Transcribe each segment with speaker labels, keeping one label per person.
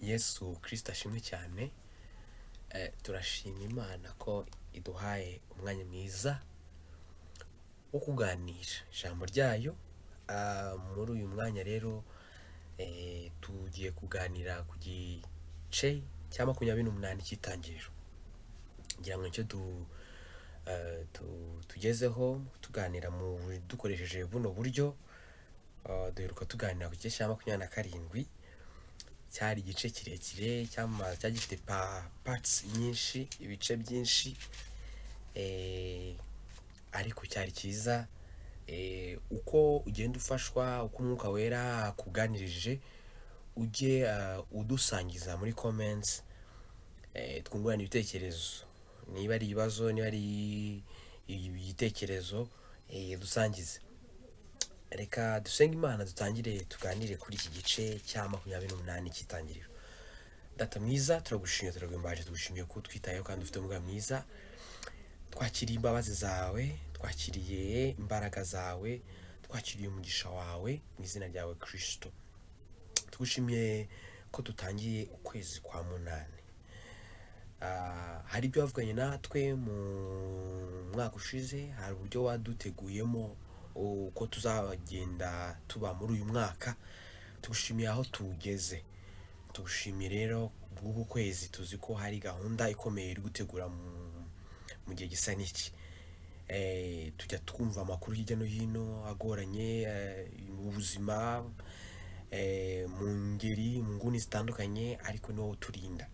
Speaker 1: Yesu Kirisito ashimwe cyane. Turashima Imana ko iduhaye umwanya mwiza wo kuganira ijambo ryayo. Muri uyu mwanya rero tugiye kuganira ku gice cya 28 cy'Itangiriro. Ngira ngo nicyo tugezeho tuganira dukoresheje buno buryo. Duheruka tuganira ku gice cya 27, cyari igice kirekire cyari gifite parts nyinshi, ibice byinshi, ariko cyari cyiza. Uko ugenda ufashwa, uko Umwuka Wera akuganirije, ujye udusangiza muri comments, twungurane ibitekerezo, niba ari ibibazo, niba ari ibitekerezo, dusangize. Reka dusenge Imana, dutangire tuganire kuri iki gice cya 28 cy'Itangiriro. Data mwiza, turagushimiye, turaguhimbaje, tugushimiye ko utwitayeho kandi ufite umugambi mwiza. Twakiriye imbabazi zawe, twakiriye imbaraga zawe, twakiriye umugisha wawe mu izina ryawe Kirisito. Tugushimiye ko dutangiye ukwezi kwa munani. Hari ibyo wavuganye natwe mu mwaka ushize, hari uburyo waduteguyemo uko tuzagenda tuba muri uyu mwaka. Tugushimiye aho tugeze, tugushimiye rero bw'uku kwezi, tuzi ko hari gahunda ikomeye iri gutegura mu gihe gisa n'iki. Tujya twumva amakuru hirya no hino agoranye, mu buzima, mu ngeri, mu nguni zitandukanye, ariko ni wowe uturinda.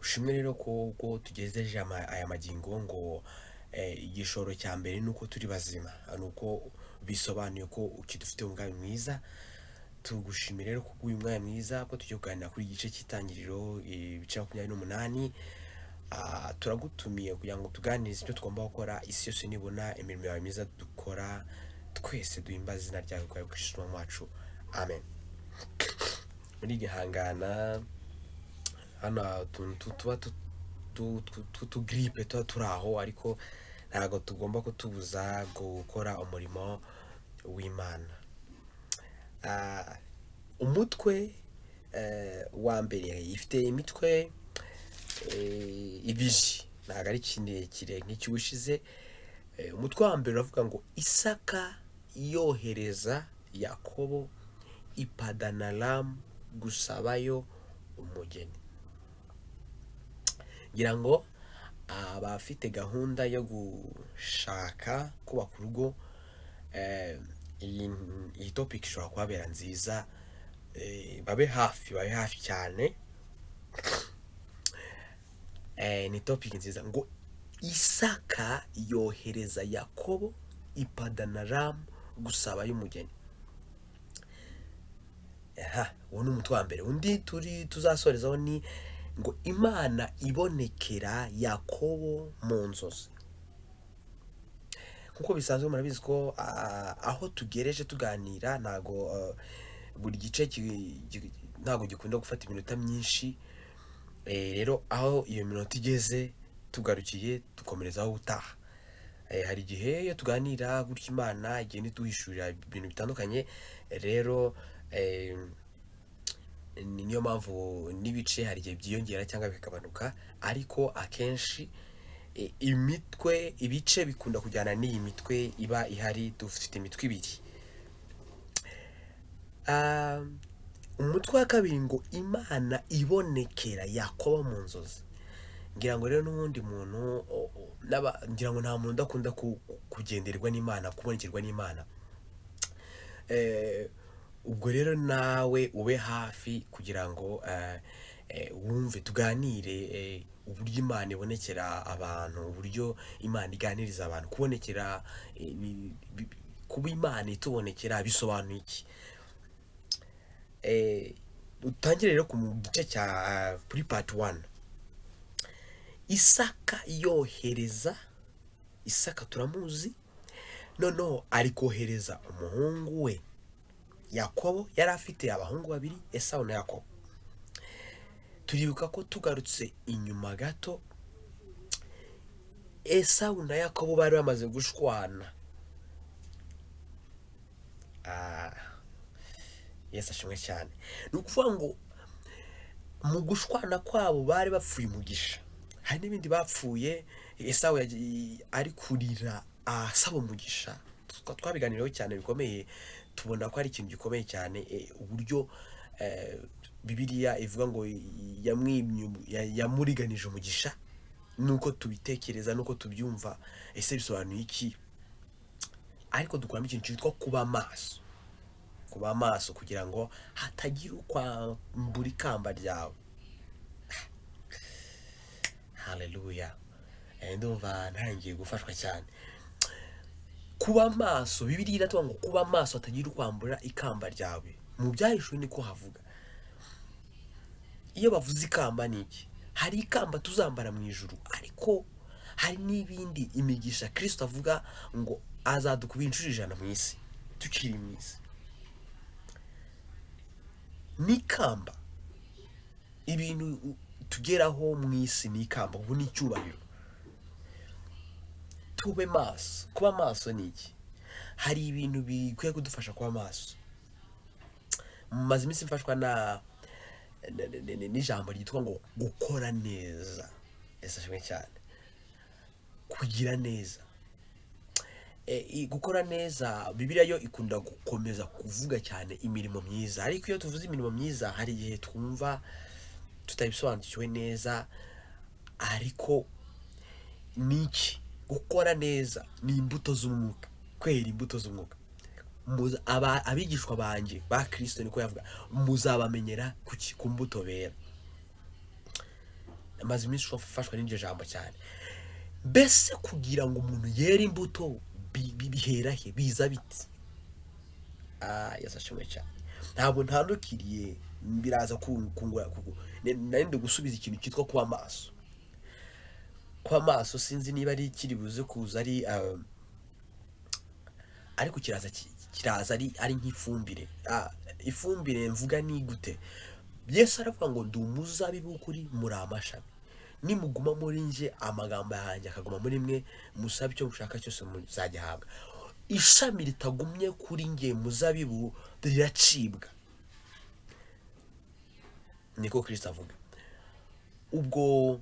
Speaker 1: Ushimwe rero ko ubwo tugejeje aya magingo ngo igishoro cya mbere ni uko turi bazima, ni uko bisobanuye ko ukidufite umugambi mwiza. Tugushimire rero kubw'uyu mwanya mwiza ko tugiye kuganira kuri igice cy'Itangiriro, ibice 28. Turagutumiye kugira ngo tuganirize icyo tugomba gukora, isi yose nibona imirimo yawe myiza dukora, twese duhimbaze izina ryawe kwa Kristo Umwami wacu, amen. Muri gihangana hano utuntu tuba tw'utugiripe tuba turi aho, ariko ntabwo tugomba kutubuza gukora umurimo w'Imana. Umutwe wa mbere ifite imitwe ibiri, ntabwo ari kirekire nk'icy'ubushize. Umutwe wa mbere uravuga ngo Isaka yohereza Yakobo i Padanaramu gusabayo umugeni. Ngira ngo abafite gahunda yo gushaka kubaka urugo, iyi topic ishobora kubabera nziza, babe hafi, babe hafi cyane. Ni topic nziza ngo Isaka yohereza Yakobo i Padanaramu gusabayo umugeni. Aha uwo ni umutwe wa mbere. Undi turi tuzasorezaho ni ngo Imana ibonekera Yakobo mu nzozi. Nk'uko bisanzwe murabizi ko aho tugereje tuganira ntago buri gice ntago gikunda gufata iminota myinshi. Rero aho iyo minota igeze tugarukiye dukomerezaho ubutaha. Hari igihe iyo tuganira gutya Imana igenda iduhishurira ibintu bitandukanye. Rero niyo mpamvu n'ibice hari igihe byiyongera cyangwa bikagabanuka, ariko akenshi imitwe, ibice bikunda kujyana n'iyi mitwe iba ihari. Dufite imitwe ibiri. Umutwe wa kabiri ngo Imana ibonekera Yakobo mu nzozi. Ngira ngo rero n'ubundi muntu ngira ngo nta muntu udakunda kugendererwa n'Imana, kubonekerwa n'Imana. Ubwo rero nawe ube hafi kugira ngo wumve tuganire uburyo Imana ibonekera abantu, uburyo Imana iganiriza abantu. Kubonekera, kuba Imana itubonekera bisobanuye iki? Utangire rero ku gice cya kuri part 1. Isaka yohereza, Isaka turamuzi, noneho ari kohereza umuhungu we Yakobo. Yari afite abahungu babiri, Esawu na Yakobo. Turibuka ko tugarutse inyuma gato, Esawu na Yakobo bari bamaze gushwana. Yesu ashimwe cyane. Ni ukuvuga ngo Mu gushwana kwabo bari bapfuye umugisha. Hari n'ibindi bapfuye. Esawu ari kurira asaba umugisha. Twabiganiriyeho cyane bikomeye, tubona ko ari ikintu gikomeye cyane, uburyo Bibiliya ivuga ngo yamwimye yamuriganije umugisha, nuko tubitekereza nuko tubyumva, ese bisobanuye iki? Ariko dukuramo ikintu cyitwa kuba maso, kuba maso kugira ngo hatagira ukwambura ikamba ryawe. Haleluya! Ndumva ntangiye gufashwa cyane. Kuba maso, Bibiliya iratubwira ngo kuba maso hatagira ukwambura ikamba ryawe. Mu Byahishuwe niko havuga. Iyo bavuze ikamba ni iki? Hari ikamba tuzambara mu ijuru, ariko hari n'ibindi imigisha Kristo avuga ngo azadukuba inshuro 100 mu isi tukiri mu isi. N'ikamba, ibintu tugeraho mu isi ni ikamba, ubu ni icyubahiro. Tube maso. Kuba maso ni iki? Hari ibintu bikwiye kudufasha kuba maso. Maze iminsi mfashwa na n'ijambo ryitwa ngo gukora neza. Ese ashimwe cyane. Kugira neza. Gukora neza, Bibiliya yo ikunda gukomeza kuvuga cyane imirimo myiza, ariko iyo tuvuze imirimo myiza hari igihe twumva tutabisobanukiwe neza. Ariko ni iki? Gukora neza ni imbuto z'umwuka, kwera imbuto z'umwuka. Abigishwa banjye ba Kristo niko yavuga, muzabamenyera ku mbuto bera. Maze iminsi mfashwa n'iryo jambo cyane. Mbese kugira ngo umuntu yere imbuto bihera he? Biza biti? Yesu ashimwe cyane. Ntabwo ntandukiriye, biraza kungura, nari ndi gusubiza ikintu cyitwa kuba maso. Kuba maso sinzi niba ari kiri buze kuza ari, ariko kiraza ari nk'ifumbire. Ifumbire mvuga ni gute? Yesu aravuga ngo ndi umuzabibu w'ukuri, muri amashami. Nimuguma muri nje, amagambo yanjye akaguma muri mwe, musabe icyo mushaka cyose muzagihabwa. Ishami ritagumye kuri nge muzabibu riracibwa, niko Kristo avuga. Ubwo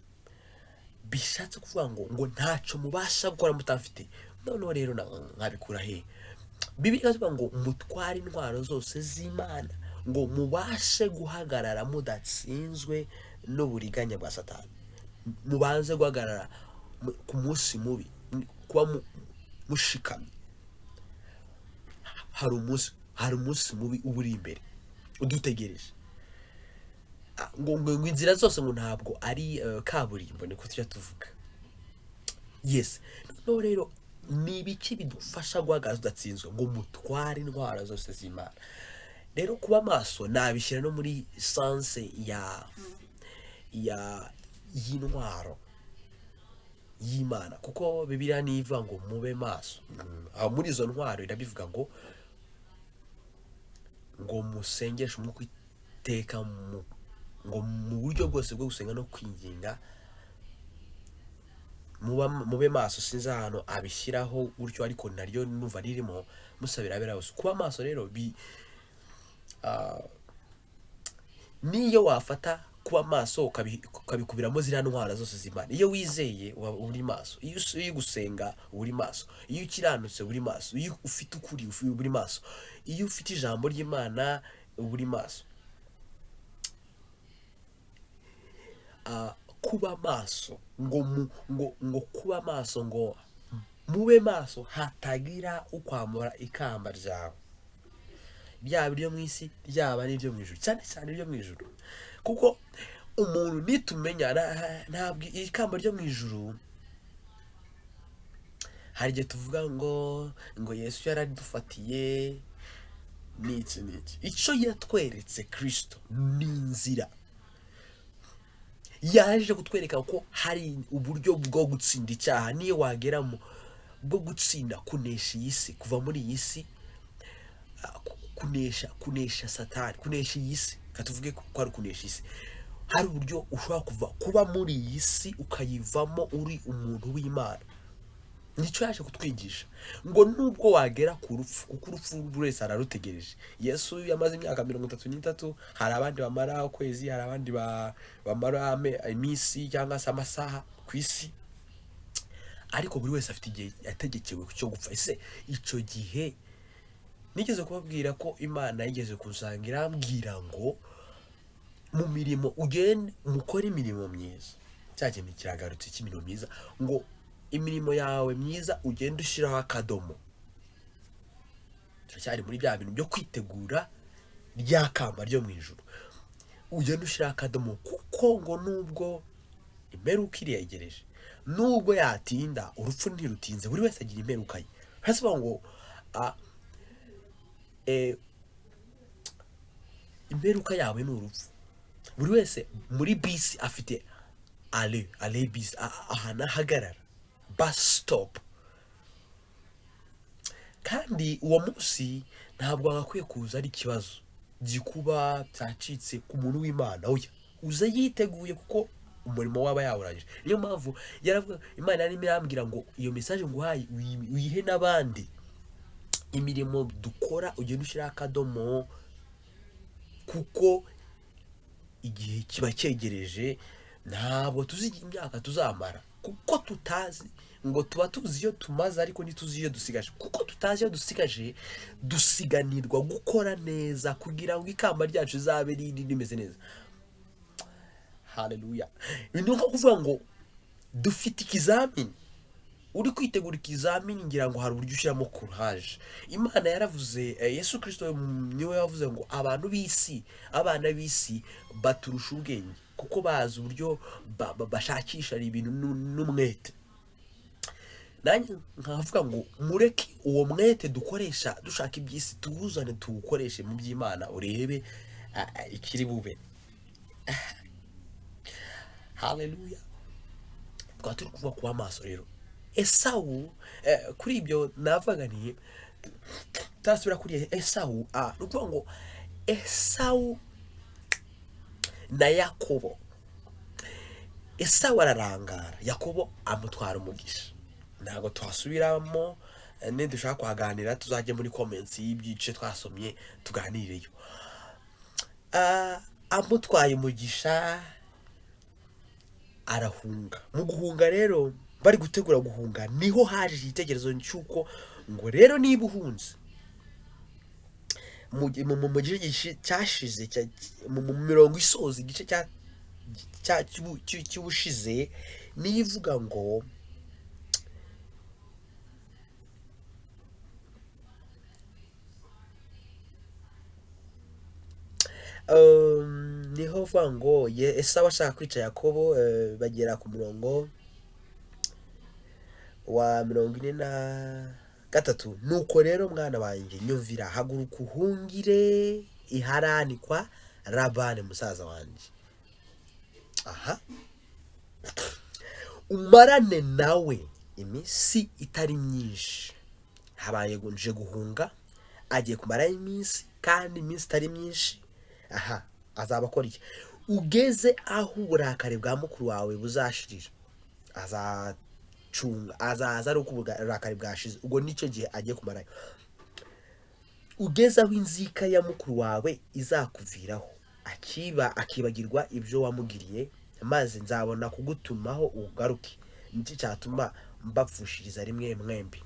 Speaker 1: bishatse kuvuga ngo ntacyo mubasha gukora mutafite. Noneho rero nkabikura he? Bibiliya iravuga ngo mutware intwaro zose z'Imana ngo mubashe guhagarara mudatsinzwe n'uburiganya bwa Satani. Mubanze guhagarara ku munsi mubi, kuba mushikamye. Hari umunsi mubi uba uri imbere udutegereje. Ngo inzira zose ngo ntabwo ari kaburimbo, niko tujya tuvuga. Yes. Noneho rero ni ibiki bidufasha guhagarara tudatsinzwe? Ngo mutware intwaro zose z'Imana. Rero kuba maso nabishyira no muri sense ya y'intwaro y'Imana, kuko Bibiliya niyo ivuga ngo mube maso. Aho muri izo ntwaro irabivuga ngo musengeshe umwuka iteka, ngo mu buryo bwose bwo gusenga no kwinginga mube maso. Sinzi ahantu abishyiraho gutyo, ariko naryo numva ririmo musabira abera bose. Kuba maso rero niyo wafata kuba maso ukabikubiramo ziriya ntwaro zose z'Imana. Iyo wizeye uba uri maso, iyo uri gusenga uba uri maso, iyo ukiranutse uba uri maso, iyo ufite ukuri uba uri maso, iyo ufite ijambo ry'Imana uba uri maso. Kuba maso ngo mu, ngo, ngo kuba maso ngo mube maso hatagira ukwambura ikamba ryawe, byaba iryo mu isi byaba n'iryo mu ijuru, cyane cyane iryo mu ijuru. Kuko umuntu nitumenya ntabwo ikamba ryo mu ijuru, hari igihe tuvuga ngo Yesu yaradufatiye n'iki n'iki. Icyo yatweretse Kristo ni inzira, yaje kutwereka ko hari uburyo bwo gutsinda icyaha, niyo wageramo bwo gutsinda kunesha iyi si, kuva muri iyi si, kunesha Satani, kunesha iyi si. Reka tuvuge ko ari kunesha isi. Hari uburyo ushobora kuba muri iyi si ukayivamo uri umuntu w'Imana. Nicyo yaje kutwigisha, ngo nubwo wagera ku rupfu, kuko urupfu buri wese ararutegereje. Yesu yamaze imyaka 33, hari abandi bamara ukwezi, hari abandi bamara iminsi cyangwa se amasaha ku isi, ariko buri wese afite igihe yategekewe cyo gupfa. Ese icyo gihe nigeze kubabwira ko Imana yigeze kunsanga irambwira ngo mu mirimo ugende mukore imirimo myiza, cya kintu kiragarutse cy'imirimo myiza, ngo imirimo yawe myiza ugende ushyiraho akadomo. Turacyari muri bya bintu byo kwitegura rya kamba ryo mu ijuru, ugende ushyiraho akadomo, kuko ngo nubwo imperuka iregereje, nubwo yatinda, urupfu ntirutinze, buri wese agira imperuka ye. Hasiba ngo imperuka yawe ni urupfu. Buri wese muri bisi afite ale bisi, ahantu ahagarara, bus stop. Kandi uwo munsi ntabwo wagakwiye kuza ari ikibazo gikuba cyacitse ku muntu w'Imana. Oya, uze yiteguye kuko umurimo waba yawurangije. Niyo mpamvu yaravuga, Imana yarimo irambwira ngo iyo message nguhaye uyihe n'abandi. Imirimo dukora ugenda ushyiraho akadomo, kuko igihe kiba cyegereje, ntabwo tuzi imyaka tuzamara, kuko tutazi ngo tuba tuzi iyo tumaze ariko ntituzi iyo dusigaje. Kuko tutazi iyo dusigaje, dusiganirwa gukora neza kugira ngo ikamba ryacu rizabe rimeze neza. Haleluya. Ni nko kuvuga ngo dufite ikizamini, uri kwitegura ikizamini, ngira ngo hari uburyo ushyiramo courage. Imana yaravuze, Yesu Kristo niwe yavuze ngo abantu b'isi, abana b'isi baturusha ubwenge, kuko bazi uburyo bashakisha ibintu n'umwete. Nanjye nkavuga ngo mureke uwo mwete dukoresha dushaka iby'isi tuwuzane tuwukoreshe mu by'Imana, urebe ikiri bube. Haleluya. Twaba turi kuvuga kuba maso rero. Esawu, kuri ibyo navuga nti tasubira kuri Esawu, ni ukuvuga ngo Esawu na Yakobo. Esawu ararangara, Yakobo amutwara umugisha. Ntabwo twasubiramo, nidushaka kuhaganira tuzajye muri comments y'ibyice twasomye tuganireyo. Amutwaye umugisha arahunga. Mu guhunga rero, bari gutegura guhunga, niho haje igitekerezo cy'uko ngo rero niba uhunze mu gice cyashize, mu mirongo isoza igice cy'ubushize, nivuga ngo niho vuga ngo Esawu ashaka kwica Yakobo, bagera ku murongo wa 43. Nuko rero mwana wanjye nyumvira, haguruka uhungire i Harani kwa Labani musaza wanjye. Aha. Umarane nawe iminsi itari myinshi. Habaye nje guhunga, agiye kumara iminsi, kandi iminsi itari myinshi. Aha, azaba akora iki? Ugeze aho uburakari bwa mukuru wawe buzashirira, azacunga, azaza ari uko uburakari bwashize. Ubwo nicyo gihe agiye kumarayo. Ugeze aho inzika ya mukuru wawe izakuviraho, akibagirwa ibyo wamugiriye, maze nzabona kugutumaho ugaruke. Nicyo cyatuma mbapfushiriza rimwe mwembi.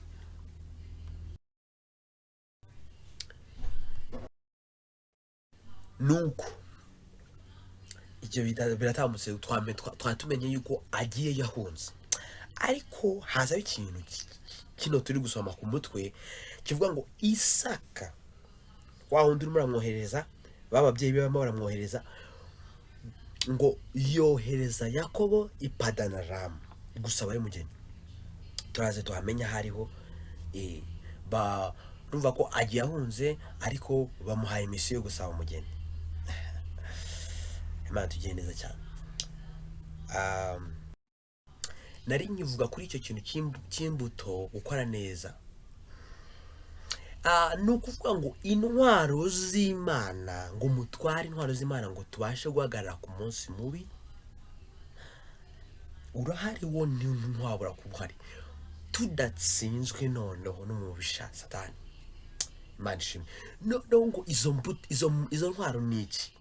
Speaker 1: Nuko ibyo biratambutse, twatumenye yuko agiye yahunze. Ariko hazaho ikintu kino turi gusoma ku mutwe kivuga ngo Isaka wa wundi urimo uramwohereza, ba babyeyi be barimo baramwohereza, ngo yohereza Yakobo i Padanaramu gusaba y'umugeni. Turaze tuhamenya hariho, urumva ko agiye ahunze, ariko bamuhaye misiyo yo gusaba umugeni. Imana tugiye neza cyane. Nari nkivuga kuri icyo kintu cy'imbuto gukora neza. Ni ukuvuga ngo intwaro z'Imana, ngo mutware intwaro z'Imana ngo tubashe guhagarara ku munsi mubi. Urahari wo ntwabura kuba uhari. Tudatsinzwe noneho n'umubisha Satani. Imana ishimwe. Noneho ngo izo mbuto, izo ntwaro ni iki?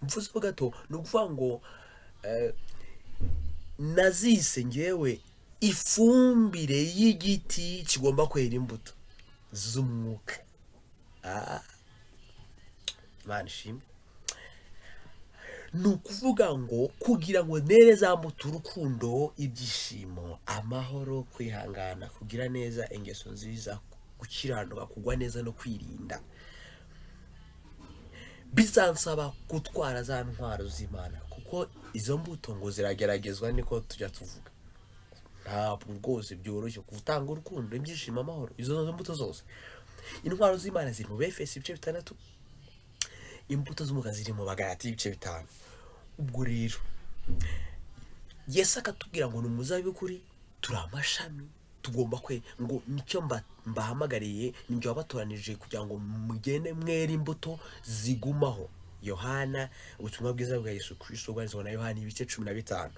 Speaker 1: Mvuzeho gato, ni ukuvuga ngo nazise ngewe ifumbire y'igiti kigomba kwera imbuto z'umwuka. Imana ishimwe. Ni ukuvuga ngo kugira ngo nere za mbuto, urukundo, ibyishimo, amahoro, kwihangana, kugira neza, ingeso nziza, gukiranuka, kugwa neza no kwirinda, bizansaba gutwara za ntwaro z'Imana, kuko izo mbuto ngo zirageragezwa, niko tujya tuvuga. Ntabwo rwose byoroshye gutanga urukundo, ibyishimo, amahoro, izo mbuto zose. Intwaro z'Imana ziri mu Befesi ibice 6, imbuto z'umwuka ziri mu Bagalati ibice 5. Ubwo rero Yesu akatubwira ngo ni umuzabibu kuri turi amashami, tugomba kwe ngo nicyo mbahamagariye, nicyo wabatoranije kugira ngo mugende mwere imbuto zigumaho. Yohana, ubutumwa bwiza bwa Yesu Kristo bwanditswe na Yohana ibice 15.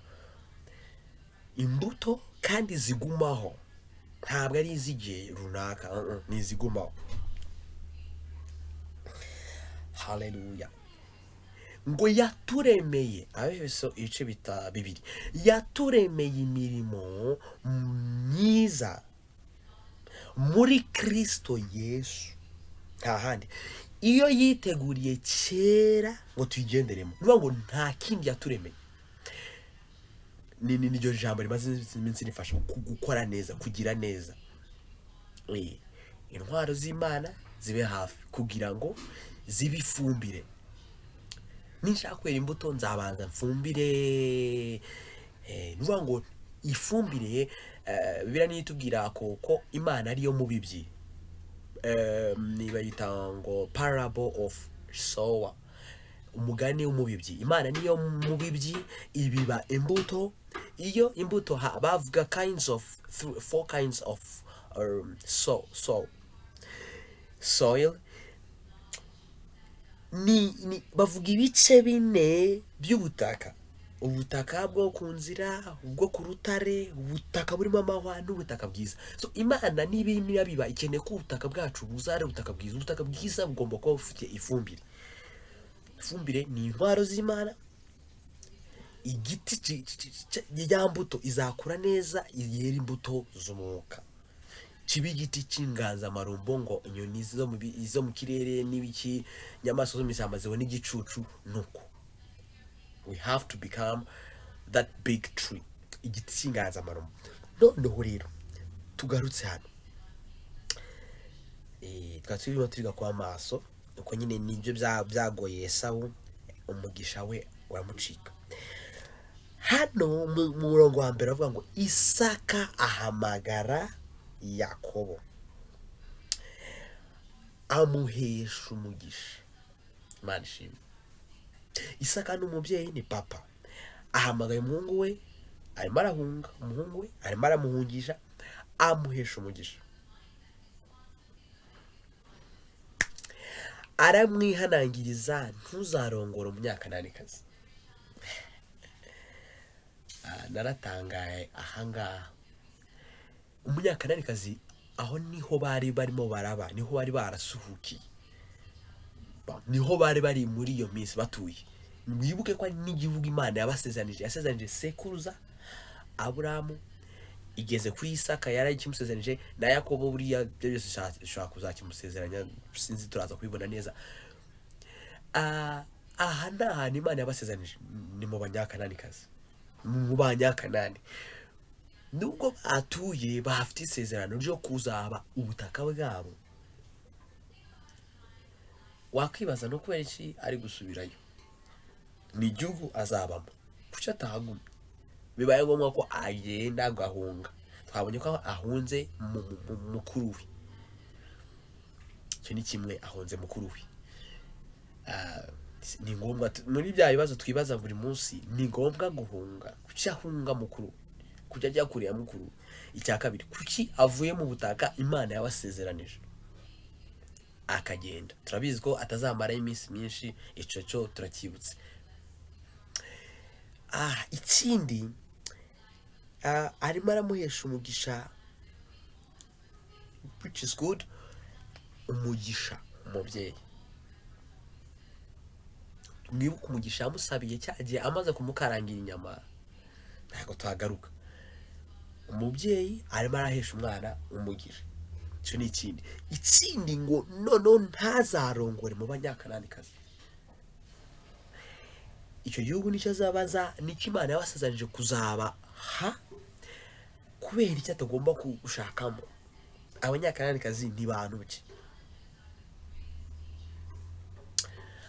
Speaker 1: Imbuto kandi zigumaho, ntabwo ari iz'igihe runaka, ni izigumaho. Haleluya. Ngo yaturemeye, Abefeso ibice 2, yaturemeye imirimo myiza muri Kristo Yesu, nta handi, iyo yiteguriye kera ngo tuyigenderemo. Ni ngo nta kindi yaturemeye. Ni niryo jambo rimaze iminsi rifasha gukora neza, kugira neza. Intwaro z'Imana zibe hafi kugira ngo zibe ifumbire. Ninshaka kwera imbuto nzabanza mfumbire. Ni ukuvuga ngo ifumbire, Bibiliya niyo itubwira ko Imana ariyo mubibyi. Niba yita ngo parable of sower, umugani w'umubibyi. Imana niyo mubibyi, ibiba imbuto. Iyo imbuto bavuga kinds of four kinds of soil, ni bavuga ibice 4 by'ubutaka: ubutaka bwo ku nzira, ubwo ku rutare, ubutaka burimo amahwa n'ubutaka bwiza. So Imana niba irimo irabiba, ikeneye ko ubutaka bwacu buzaba ubutaka bwiza. Ubutaka bwiza bugomba kuba bufite ifumbire. Ifumbire ni intwaro z'Imana. Igiti ya mbuto izakura neza, yera imbuto z'umwuka, kiba igiti cy'inganzamarumbo, ngo inyoni zo mu kirere n'ibiki, inyamaswa zo mu ishyamba zibona igicucu. Nuko we have to become that big tree, igiti cy'inganzamarumbo. Noneho rero tugarutse hano, twari turimo turiga kwa maso uko nyine nibyo byagoye Esawu, umugisha we uramucika. Hano mu murongo wa mbere avuga ngo Isaka ahamagara Yakobo, amuhesha umugisha. Imana ishimwe. Isaka ni umubyeyi, ni papa, ahamagaye umuhungu we, arimo arahunga umuhungu we, arimo aramuhungisha, amuhesha umugisha, aramwihanangiriza ntuzarongore umunyakananikazi. Naratangaye ahangaha, umunyakananikazi aho niho bari barimo baraba, niho bari barasuhukiye, niho bari bari muri iyo minsi batuye. Mwibuke ko ari n'igihugu Imana yabasezeranije, yasezeranije sekuruza Aburahamu, igeze kuri Isaka yarakimusezeranije, na Yakobo buriya ibyo byose ishobora kuzakimusezeranya, sinzi, turaza kubibona neza. Aha ni ahantu Imana yabasezeranije, ni mu banyakananikazi, mu banyakanani. Nubwo batuye, bafite isezerano ryo kuzaba ubutaka bwabo. Wakwibaza no kubera iki ari gusubirayo, ni igihugu azabamo, kuki atahagumye? Bibaye ngombwa ko agenda agahunga. Twabonye ko ahunze mukuru we, icyo ni kimwe, ahunze mukuru we. Ni ngombwa muri bya bibazo twibaza buri munsi, ni ngombwa guhunga? Kuki ahunga mukuru we? Kuki ajya kure ya mukuru we? Icya kabiri, kuki avuye mu butaka Imana yabasezeranije akagenda? Turabizi ko atazamarayo iminsi myinshi, icyo cyo turacyibutse. Ikindi, arimo aramuhesha umugisha. which is good. Umugisha umubyeyi, mwibuke umugisha yamusabiye cya gihe amaze kumukarangira inyama, ntabwo tuhagaruka. Umubyeyi arimo arahesha umwana umugisha, icyo ni ikindi. Ikindi ngo noneho ntazarongore mu Banyakananikazi. Icyo gihugu nicyo azabaza, nicyo Imana yabasezeranyije kuzabaha. Kubera icyo atagomba gushakamo Abanyakananikazi? Ni bantu ki?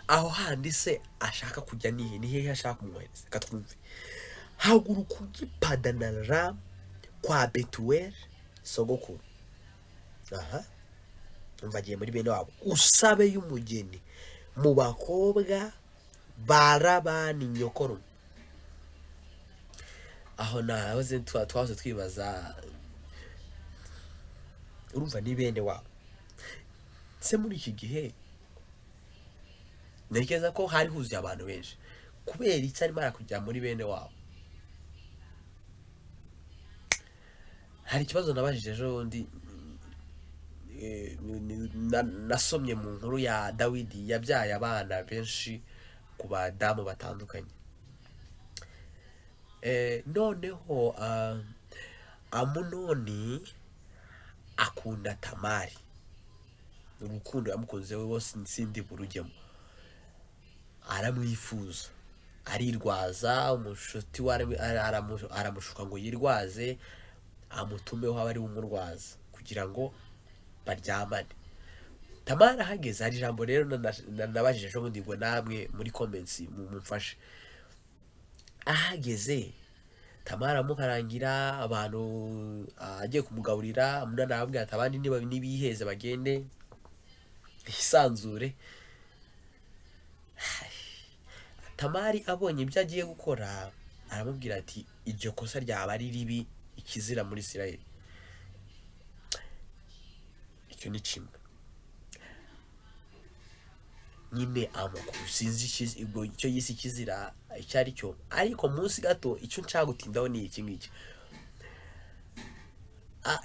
Speaker 1: Aho handi se ashaka kujya nihe? Ni hehe ashaka kumwohereza? Reka twumve. Haguruka ujye i Padanaramu kwa Betuweli sogokuru. Aha umva, agiye muri bene wabo, usabe y'umugeni mu bakobwa ba Labani nyokorume. Aho nahoze twahoze twibaza, urumva ni bene wabo se? Muri iki gihe ntekereza ko hari huzuye abantu benshi. Kubera icyo arimo arakujya muri bene wabo? Hari ikibazo nabajije ejo bundi, nasomye mu nkuru ya Dawidi yabyaye abana benshi ku badamu batandukanye. Noneho Amunoni akunda Tamari, urukundo yamukunze we wose sindi burujyemo, aramwifuza, arirwaza. Umushuti we aramushuka ngo yirwaze, amutumeho abe ari we umurwaza kugira ngo baryamane. Tamari ahageze, hari ijambo rero nabajije ejo bundi ngo namwe muri comments mumfashe. Ahageze Tamari amukarangira abantu, agiye kumugaburira, Amunoni arababwira ati abandi nibiheze bagende hisanzure. Tamari abonye ibyo agiye gukora aramubwira ati iryo kosa ryaba ari ribi, ikizira muri Isirayeli. Icyo ni kimwe nyine amakuru, sinzi ubwo icyo yise ikizira icyo ari cyo, ariko munsi gato icyo nshaka gutindaho ni iki ngiki.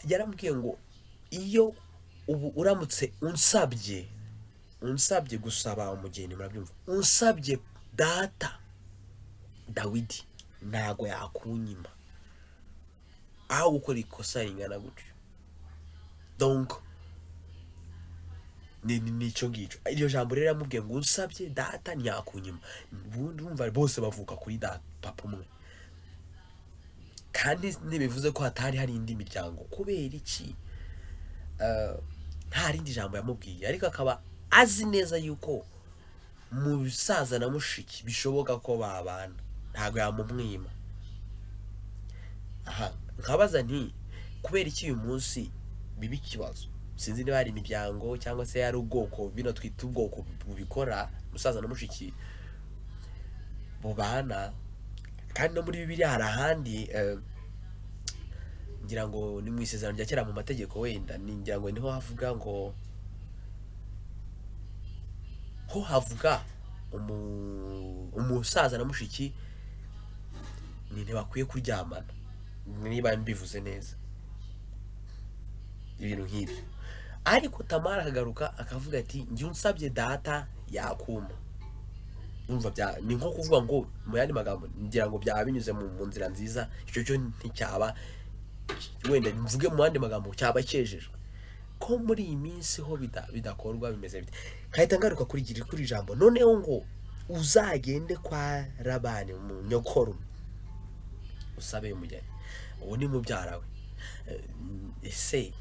Speaker 1: Yaramubwiye ngo iyo ubu uramutse unsabye gusaba umugeni, murabyumva, unsabye data Dawidi ntago yakunyima, aho gukora ikosa ringana gutyo. Donc ni icyo ngicyo. Iryo jambo rero yamubwiye ngo unsabye data ntiyakunyima. Ubundi urumva bose bavuka kuri data papa umwe, kandi ntibivuze ko hatari hari indi miryango. Kubera iki nta rindi jambo yamubwiye, ariko akaba azi neza yuko musaza na mushiki bishoboka ko babana, ntabwo yamumwima. Aha nkabaza nti kubera iki uyu munsi biba ikibazo? Sinzi niba hari imiryango cyangwa se ari ubwoko, bino twita ubwoko bubikora, musaza na mushiki bubana. Kandi no muri Bibiliya hari ahandi, ngira ngo ni mu Isezerano rya Kera mu mategeko wenda, ngira ngo niho havuga ngo, ho havuga umusaza na mushiki ni ntibakwiye kuryamana, niba mbivuze neza, ibintu nk'ibyo. Ariko Tamara akagaruka akavuga ati njye unsabye data yakuma. Urumva ni nko kuvuga ngo mu yandi magambo, ngira ngo byaba binyuze mu nzira nziza, icyo cyo nticyaba, wenda mvuge mu yandi magambo cyaba cyejejwe. Ko muri iyi minsi ho bidakorwa bimeze bite? Nkahita ngaruka kuri kuri ijambo noneho ngo uzagende kwa Labani mu nyokorume usabe umugeni, uwo ni mubyara we. Ese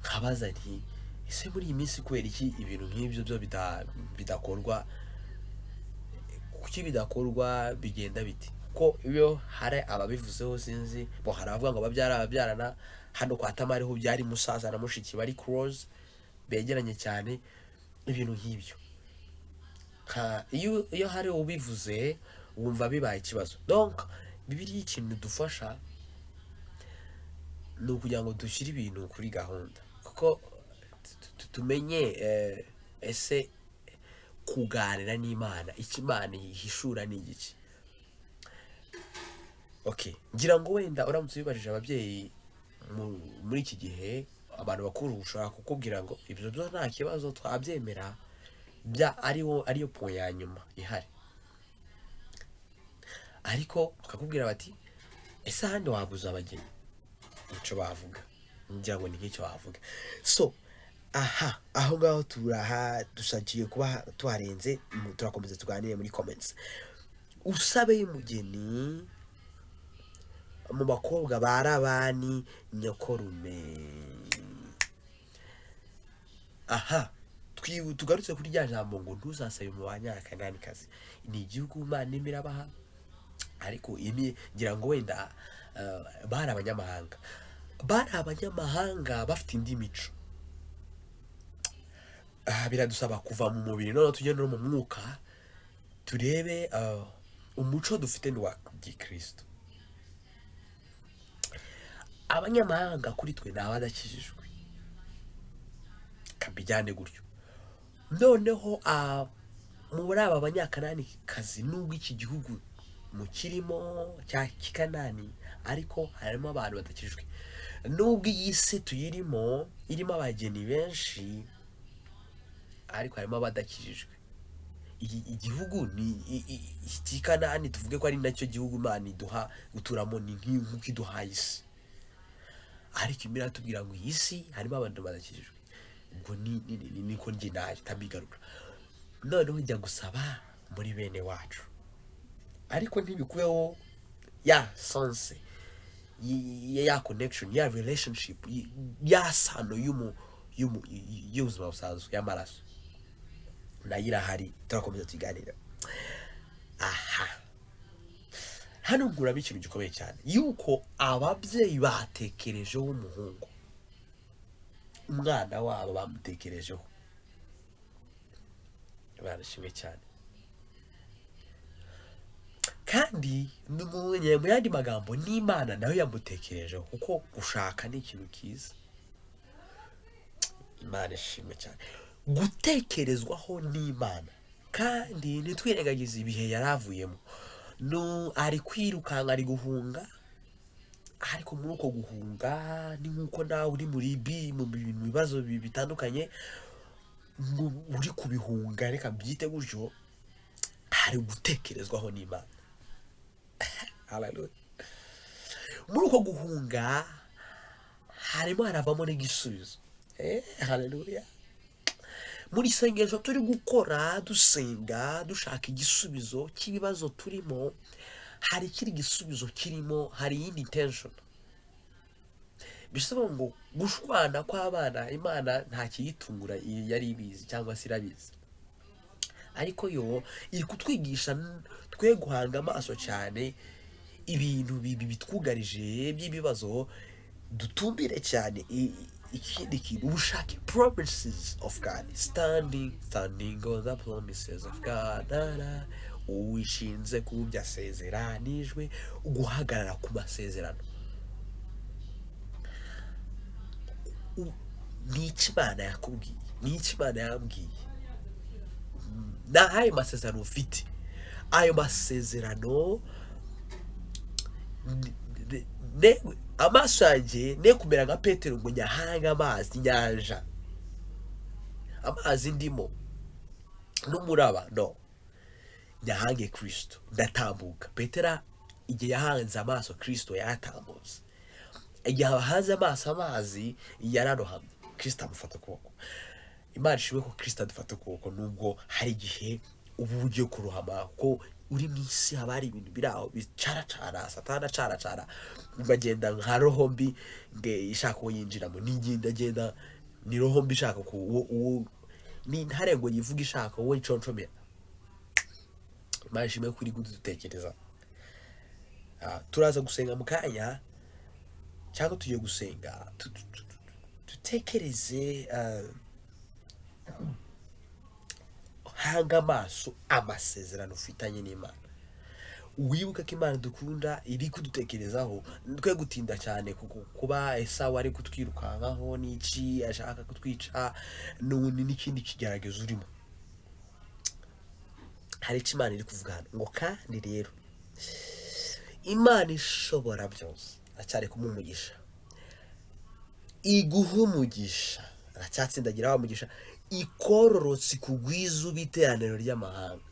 Speaker 1: nkabaza nti ese muri iyi minsi kubera iki ibintu nk'ibyo byo bidakorwa? Kuki bidakorwa? Bigenda biti ko iyo hari ababivuzeho sinzi bo, hari abavuga ngo ababyara ababyarana. Hano kwa Tamari ho byari musaza na mushiki bari close, begeranye cyane, ibintu nk'ibyo. Iyo hari ubivuze wumva bibaye ikibazo. Donc Bibiliya ikintu idufasha ni ukugira ngo dushyire ibintu kuri gahunda, kuko tumenye ese kuganira n'Imana, icyo Imana ihishura ni igiki. Okay, ngira ngo wenda uramutse ubibajije ababyeyi Muri iki gihe abantu bakuru ushobora kukubwira ngo ibyo byo nta kibazo, twabyemera, bya ariwo ariyo point ya nyuma ihari. Ariko bakakubwira bati: "Ese ahandi wabuze abageni?" Nicyo bavuga, ngira ngo ni nk'icyo bavuga. So aha, aho ngaho turaha dushakiye kuba tuharenze. Turakomeza tuganire muri comments. Usabe umugeni mu bakobwa ba Labani nyokorume. Aha tugarutse kuri rya jambo ngo ntuzasabe mu Banyakananikazi. Ni igihugu Imana irimo irabaha, ariko imi ngira ngo wenda bari abanyamahanga, bari abanyamahanga bafite indi mico. Aha biradusaba kuva mu mubiri, noneho tujye no mu mwuka, turebe umuco dufite ni uwa gikristo. Abanyamahanga kuri twe ni abadakijijwe, kabijyane gutyo. Noneho muri aba Banyakananikazi, nubwo iki gihugu mukirimo cya Kikanani, ariko harimo abantu badakijijwe. Nubwo iyi si tuyirimo irimo abageni benshi, ariko harimo abadakijijwe. Iki igihugu ni iki Kanani, tuvuge ko ari nacyo gihugu Imana iduha guturamo, ni nk'uko iduhaye isi, ariko imwe iratubwira ngo iyi si harimo abantu badakijijwe. Ubwo niko njye nahita mbigarura. Noneho njya gusaba muri bene wacu, ariko ntibikuyeho ya sense ya connection, ya relationship, ya sano y'ubuzima busanzwe, y'amaraso, nayo irahari. Turakomeza tuganira. Aha hano nkuramo ikintu gikomeye cyane, yuko ababyeyi batekerejeho umuhungu, umwana wabo bamutekerejeho. Barashimwe cyane. Kandi mu yandi magambo, n'Imana nayo yamutekerejeho, kuko gushaka ni ikintu cyiza. Imana ishimwe cyane gutekerezwaho n'Imana. Kandi ntitwirengagize ibihe yari avuyemo. No ari kwirukanka, ari guhunga, ariko muri uko guhunga ni nk'uko nawe uri muri bi mu bintu, bibazo bitandukanye, uri kubihunga, reka mbyite gutyo, hari gutekerezwaho n'Imana. Hallelujah. Muri uko guhunga harimo haravamo n'igisubizo. Hallelujah. Muri isengesho turi gukora, dusenga dushaka igisubizo cy'ibibazo turimo, hari ikindi gisubizo kirimo, hari iyindi intention. Bisobanura ngo gushwana kw'abana, Imana nta kiyitungura, yari ibizi cyangwa se irabizi, ariko yo iri kutwigisha twe guhanga amaso cyane ibintu bibi bitwugarije by'ibibazo, dutumbire cyane ikindi kintu, ubushake, promises of God, standing on the promises of God. Na, na. Uwishinze ku byo asezeranijwe, guhagarara ku masezerano. Ni iki Imana yakubwiye? Ni iki Imana yambwiye? Ni ayo masezerano ufite, ayo masezerano amaso yanjye ne kumera nka Petero ngo nyahange amazi, inyanja, amazi ndimo n'umuraba, no nyahange Kirisito, ndatambuka. Petero igihe yahanze amaso Kirisito yaratambutse, igihe ahanze amaso amazi yararohamye, Kirisito amufata ukuboko. Imana ishimwe ko Kirisito adufata ukuboko, nubwo hari igihe uba ugiye kurohama, kuko uri mu isi, haba hari ibintu biri aho bicaracara, Satani acaracara, ukagenda nka roho mbi nge ishaka uwo yinjiramo, nigenda agenda ni roho mbi ishaka ku uwo ni intare ngo yivuge, ishaka uwo iconshomera. Imana ishimwe ko iri kudutekereza. Turaza gusenga mu kanya, cyangwa tugiye gusenga, dutekereze, hanga amaso amasezerano ufitanye n'Imana, wibuke ko Imana dukunda iri kudutekerezaho. Twe gutinda cyane kuba Esawu ari kutwirukankaho n'iki, ashaka kutwica, n'ubundi n'ikindi kigeragezo urimo. Hari icyo Imana iri kuvuga hano ngo: "Kandi rero Imana ishobora byose", acyari kumuha umugisha. Iguhe umugisha, aracyatsindagira wa mugisha, ikororotse ikugwize ube iteraniro ry'amahanga.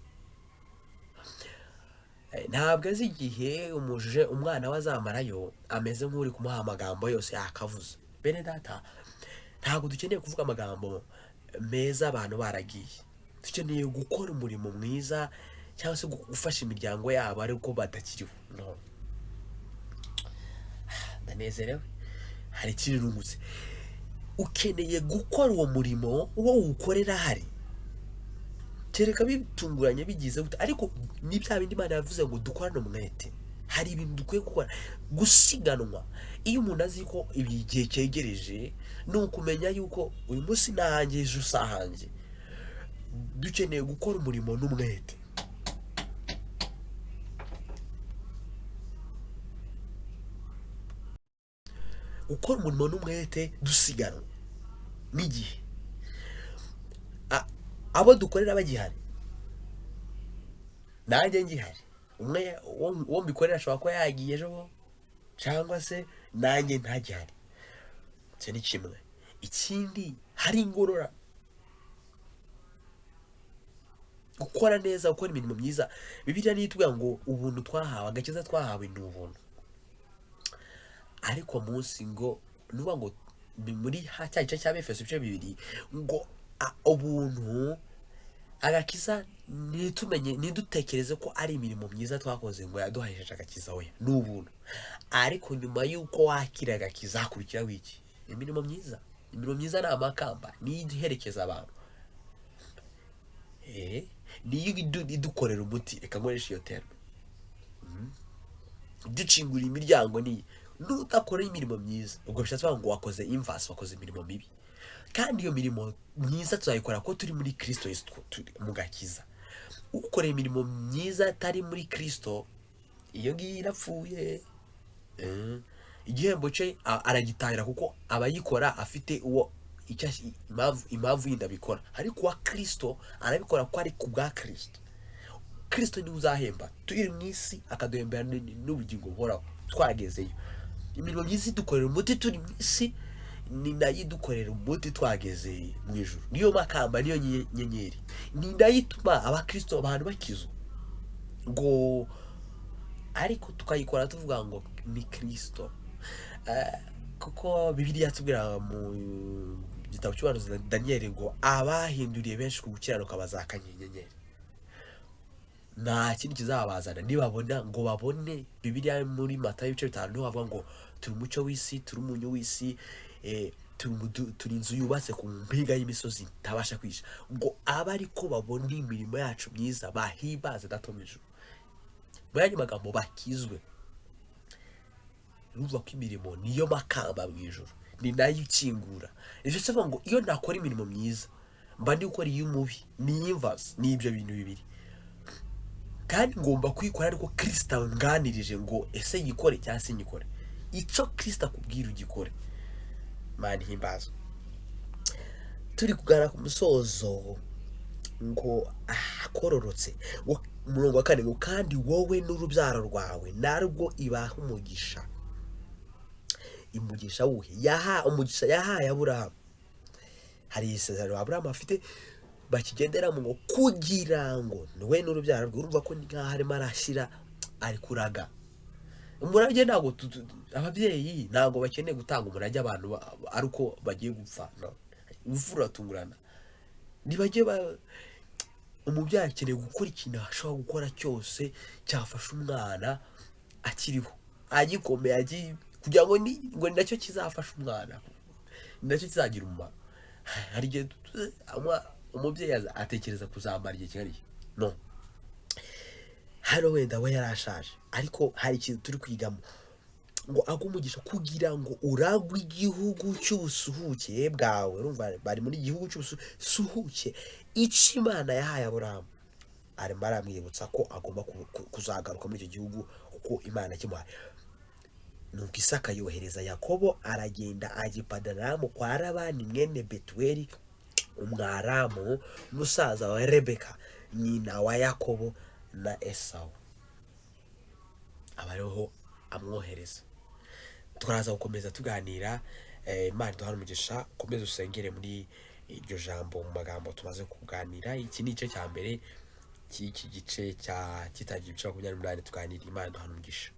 Speaker 1: Ntabwo azi igihe umuje umwana we azamarayo ameze nk'uri kumuha amagambo yose yakavuze. Bene data, ntabwo dukeneye kuvuga amagambo meza abantu baragiye. Dukeneye gukora umurimo mwiza cyangwa se gufasha imiryango yabo ariko batakiriho. No. Ndanezerewe, hari ikindi nungutse. Ukeneye gukora uwo murimo uwo uwukorera ahari, kereka bitunguranye bigize gute, ariko ni bya bindi Imana yavuze ngo dukorane umwete. Hari ibintu dukwiye gukora, gusiganwa. Iyo umuntu azi ko ibi igihe cyegereje, ni ukumenya yuko uyu munsi nahanjye, ejo usahanjye. Dukeneye gukora umurimo n'umwete. Gukora umurimo n'umwete dusiganwa n'igihe. Abo dukorera bagihari, nanjye ngihari, umwe uwo mbikorera ashobora kuba yagiye ejo, cyangwa se nanjye ntagihari. Icyo ni kimwe. Ikindi, hari ingorora. Gukora neza, gukora imirimo myiza. Bibiliya niyo itubwira ngo ubuntu twahawe, agakiza twahawe ni ubuntu. Ariko munsi ngo nuba ngo muri cya gice cya Efeso ibice 2 ngo ubuntu agakiza ntitumenye, ntidutekereze ko ari imirimo myiza twakoze ngo yaduhesheje agakiza, oya, ni ubuntu. Ariko nyuma y'uko wakira agakiza hakurikiraho iki? Imirimo myiza. Imirimo myiza ni amakamba, niyo iherekeza abantu, niyo idukorera umuti. Reka nkoreshe iyo terme, ducingura imiryango. Niyo nudakora imirimo myiza, ubwo bishatse kuvuga ngo wakoze inverse, wakoze imirimo mibi. Kandi iyo mirimo myiza tuzayikora ko turi muri Kristo Yesu, turi mu gakiza. Ukora imirimo myiza atari muri Kristo, iyo ngiyo irapfuye. Igihembo cye aragitahira, kuko abayikora afite uwo icyo impamvu yindi abikora. Ariko uwa Kristo arabikora ko ari ku bwa Kristo. Kristo niwe uzahemba turi mu isi, akaduhembera n'ubugingo buhoraho twagezeyo. Imirimo myiza idukorera umuti turi mu isi, ni nayo idukorera umuti twageze mu ijuru. Niyo makamba, niyo nyenyeri, ni nayo ituma abakristo abantu bakizwa ngo, ariko tukayikora tuvuga ngo ni Kristo. Kuko Bibiliya yatubwira mu gitabo cy'ubuhanuzi Daniyeli ngo abahinduriye benshi ku gukiranuka bazakanya inyenyeri. Nta kindi kizabazana nibabona ngo babone. Bibiliya muri Matayo ibice 5 niho havuga ngo turi umucyo w'isi, turi umunyu w'isi, turi inzu yubatse ku mpinga y'imisozi itabasha kwisha, ngo abe ariko babone imirimo yacu myiza bahimbaze Data wo mu ijuru. Mu yandi magambo bakizwe. Urumva ko imirimo niyo makamba mu ijuru, ni nayo ikingura. Ivyo se ngo iyo nakora imirimo myiza mba ndi gukora iy'umubi, ni inverse, ni ibyo bintu bibiri. Kandi ngomba kuyikora ariko Kristo anganirije ngo ese yikore cyangwa se nyikore. Icyo Kristo akubwira ugikore. Imana ihimbazwe. Turi kugana ku musozo ngo akororotse. Ngo umurongo wa 4 ngo kandi wowe n'urubyaro rwawe narwo ibaha umugisha. Umugisha wuhe? Yaha umugisha yahaye Aburahamu. Hari isezerano Aburahamu afite bakigenderamo ngo kugira ngo we n'urubyaro rwe. Urumva ko ni nkaho arimo arashyira, ari kuraga umurage. Ntabwo ababyeyi ntabwo bakeneye gutanga umurage abantu ari uko bagiye gupfa. No. Urupfu ruratungurana. Ntibajye umubyeyi akeneye gukora ikintu ashobora gukora cyose cyafasha umwana akiriho, agikomeye, kugira ngo ngo ni nacyo kizafasha umwana, ni nacyo kizagira umumaro. Hari igihe umubyeyi atekereza kuzamara igihe kingana iki? No. Hano wenda we yarashaje, ariko hari ikintu turi kwigamo ngo aguhe umugisha kugira ngo uragwe igihugu cy'ubusuhuke bwawe. Urumva bari muri igihugu cy'ubusuhuke, icyo Imana yahaye Aburahamu. Arimo aramwibutsa ko agomba kuzagaruka muri icyo gihugu kuko Imana yakimuhaye. Nuko Isaka yohereza Yakobo, aragenda ajya i Padanaramu kwa Labani mwene Betuweli Umwaramu, musaza wa Rebeka nyina wa Yakobo na Esawu. Aba ariho amwohereza. Turaza gukomeza tuganira. Imana iduhane umugisha. Ukomeze usengere muri iryo jambo, mu magambo tumaze kuganira. Iki ni igice cya mbere cy'iki gice cya kitangira, ibice 28 tuganira. Imana iduhane umugisha.